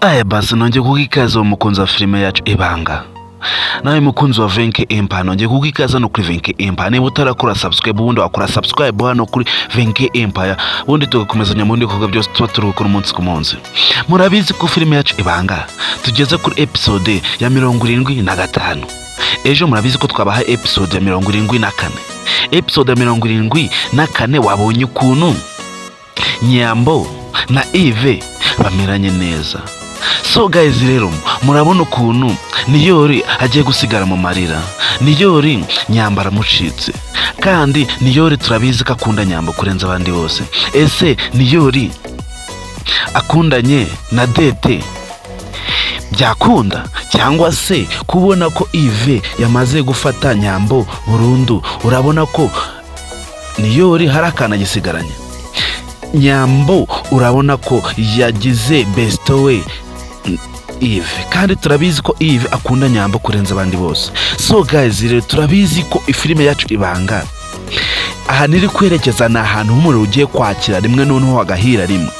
Aya basi, nongeye kuguha ikaze, umukunzi wa filime yacu Ibanga, nawe mukunzi wa Venke Empire. Nongeye kuguha ikaze hano kuri Venke Empire. Niba utarakora subscribe, ubundi wakora subscribe hano kuri Venke Empire, ubundi tugakomezanya mu bindi bikorwa byose tuba turi gukora umunsi ku munsi. Murabizi ko filime yacu Ibanga tugeze kuri episode ya 75. Ejo murabizi ko twabaha episode ya 74. Episode ya 74, wabonye ukuntu Nyambo na Yves bameranye neza. So guys, rero murabona ukuntu Niyori agiye gusigara mu marira. Niyori, Nyambo aramucitse, kandi Niyori turabizi ko akunda Nyambo kurenza abandi bose. Ese Niyori akundanye na Dete byakunda? Cyangwa se kubona ko Yves yamaze gufata Nyambo burundu, urabona ko Niyori hari akantu agisigaranye Nyambo? Urabona ko yagize besto we Yves, kandi turabizi ko Yves akunda Nyambo kurenza abandi bose. So guys, rero turabizi ko ifilime yacu Ibanga ahantu iri kwerekeza ni ahantu h'umuriro ugiye kwakira rimwe, noneho hagahira rimwe.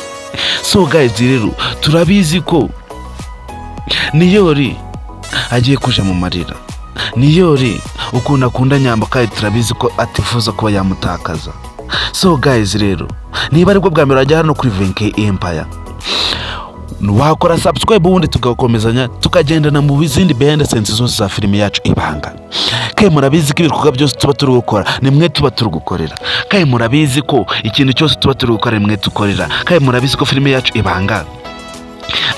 So guys, rero turabizi ko Niyori agiye kuja mu marira. Niyori ukuntu akunda Nyambo, kandi turabizi ko atifuza kuba yamutakaza. So guys, rero niba aribwo bwa mbere wajya hano kuri Venke Empire, wakora subscribe, ubundi tugakomezanya, tukagendana mu zindi behind the scenes zose za filime yacu Ibanga. Kandi murabizi ko ibikorwa byose tuba turi gukora ni mwe tuba turi gukorera. Kandi murabizi ko ikintu cyose tuba turi gukora ni mwe dukorera. Kandi murabizi ko filime yacu Ibanga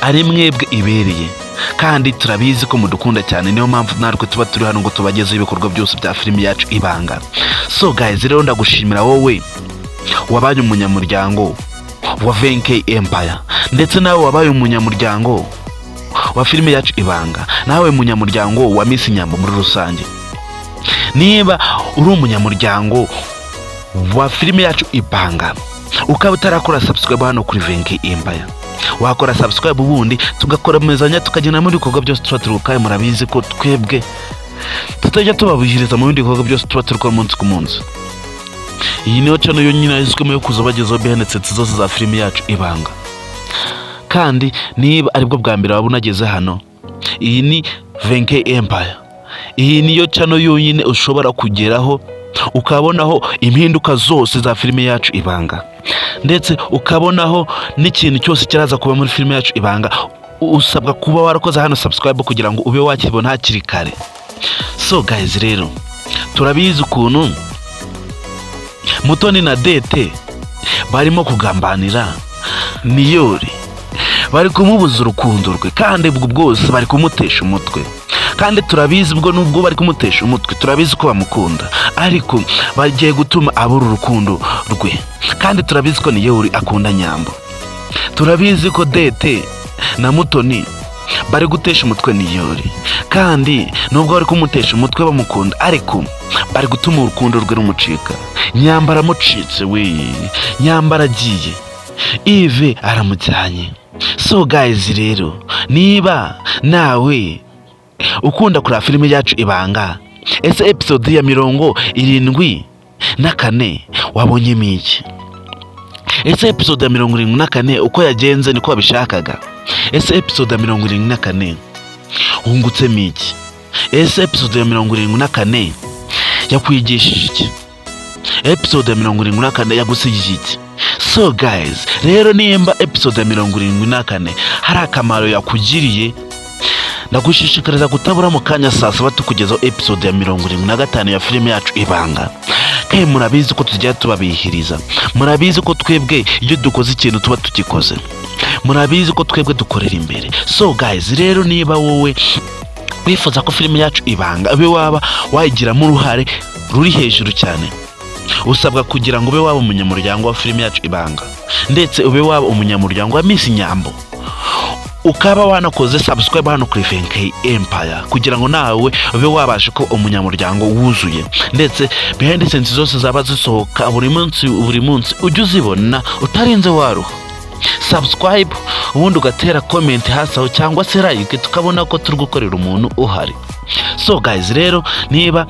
ari mwebwe ibereye, kandi turabizi ko mudukunda cyane. Niyo mpamvu natwe tuba turi hano ngo tubagezeho ibikorwa byose bya filime yacu Ibanga. So guys, rero ndagushimira wowe wabaye umunyamuryango wa Venke Empire, ndetse nawe wabaye umunyamuryango wa filime yacu Ibanga, nawe munyamuryango wa Miss Nyambo muri rusange. Niba uri umunyamuryango wa filime yacu Ibanga ukaba utarakora subscribe hano kuri Venke Empire, wakora subscribe, ubundi tugakomezanya, tukagenda muri bikorwa byose tuba turi gukora. Murabizi ko twebwe tutajya tubabihiriza mu bindi bikorwa byose tuba turi gukora umunsi ku munsi. Iyi niyo channel yonyine yashyizwemo yo kuza bagezaho behind the scenes zose za filime yacu Ibanga. Kandi niba aribwo bwa mbere waba unageze hano, iyi ni Venke Empire. Iyi niyo channel yonyine ushobora kugeraho ukabonaho impinduka zose za filime yacu Ibanga, ndetse ukabonaho n'ikintu cyose kiraza kuba muri filime yacu Ibanga. Usabwa kuba warakoze hano subscribe kugira ngo ube wakibona hakiri kare. So guys, rero turabizi ukuntu Mutoni na Dete barimo kugambanira Niyori, bari kumubuza urukundo rwe, kandi ubwo bwose bari kumutesha umutwe. Kandi turabizi ubwo nubwo bari kumutesha umutwe, turabizi ko bamukunda, ariko bagiye gutuma abura urukundo rwe. Kandi turabizi ko Niyori akunda Nyambo. Turabizi ko Dete na Mutoni bari gutesha umutwe Niyori, kandi nubwo bari kumutesha umutwe bamukunda, ariko bari gutuma urukundo rwe rumucika. Nyambo aramucitse we, Nyambo aragiye, Yves aramujyanye. So guys, rero niba nawe ukunda kureba filime yacu Ibanga, ese episode ya 74 wabonyemo iki? Ese episode ya 74 uko yagenze niko wabishakaga? Ese episode ya 74 wungutsemo iki? Ese episode ya 74 yakwigishije iki? Episode ya 74 yagusigiye iki? So guys, rero nimba episode ya 74 hari akamaro yakugiriye, ndagushishikariza kutabura mu kanya saa 7 tukugezaho episode ya 75 ya filime yacu Ibanga. Kandi murabizi ko tujya tubabihiriza, murabizi ko twebwe iyo dukoze ikintu tuba tugikoze, murabizi ko twebwe dukorera imbere. So guys, rero niba wowe wifuza ko filime yacu Ibanga ube waba wayigiramo uruhare ruri hejuru cyane, usabwa kugira ngo ube waba umunyamuryango wa filime yacu Ibanga, ndetse ube waba umunyamuryango wa Miss Nyambo, ukaba wanakoze subscribe hano kuri Venke Empire, kugira ngo nawe ube wabasha ko umunyamuryango wuzuye, ndetse behind the scenes zose zaba zisohoka buri munsi buri munsi ujye uzibona utarinze waruha. Subscribe, ubundi ugatera comment hasi aho cyangwa se like, tukabona ko turi gukorera umuntu uhari. So guys, rero niba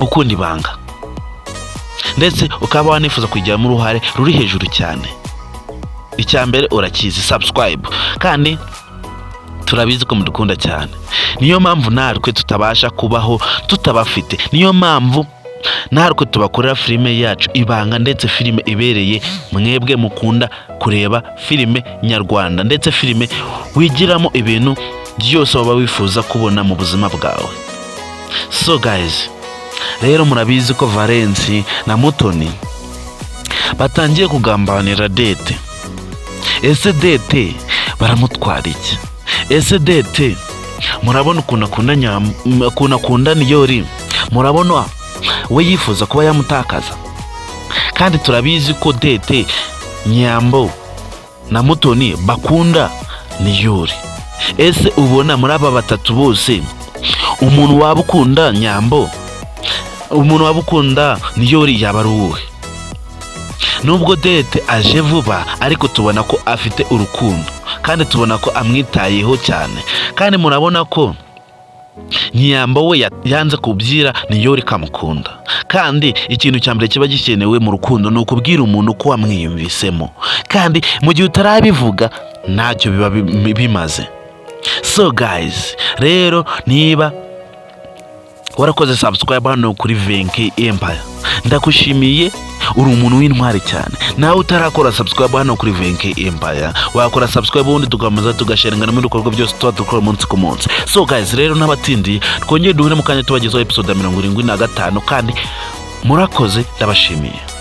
ukunda Ibanga, ndetse ukaba wanifuza kuyigiramo uruhare ruri hejuru cyane, icya mbere urakizi, subscribe. Kandi Turabizi ko mudukunda cyane, niyo mpamvu natwe tutabasha kubaho tutabafite. Niyo mpamvu natwe tubakorera filime yacu Ibanga, ndetse filime ibereye mwebwe mukunda kureba filime nyarwanda, ndetse filime wigiramo ibintu byose waba wifuza kubona mu buzima bwawe. So guys, rero murabizi ko Valensi na Mutoni batangiye kugambanira Dete. Ese Dete baramutwara iki? Ese Dete murabona ukuntu akunda ukuntu akunda Niyori? Murabona we yifuza kuba yamutakaza? Kandi turabizi ko Dete, Nyambo na Mutoni bakunda Niyori. Ese ubona muri aba batatu bose, umuntu waba ukunda Nyambo, umuntu waba ukunda Niyori, yaba ari uwuhe? Nubwo Dete aje vuba, ariko tubona ko afite urukundo kandi tubona ko amwitayeho cyane. Kandi murabona ko Nyambo we yanze kubyira Niyori kamukunda. Kandi ikintu cya mbere kiba gikenewe mu rukundo ni ukubwira umuntu ko wamwiyumvisemo, kandi mu gihe utarabivuga ntacyo biba bimaze. So guys, rero niba warakoze subscribe hano kuri Venke Empire, ndagushimiye, uri umuntu w'intwari cyane. Nawe utarakora subscribe hano kuri Venke Empire, wakora subscribe, ubundi tugakomeza tugasharingana mu bikorwa byose tuba dukora umunsi ku munsi. So guys, rero n'abatindiye, twongere duhure mu kanya tubagezaho episode ya 75. Kandi murakoze, ndabashimiye.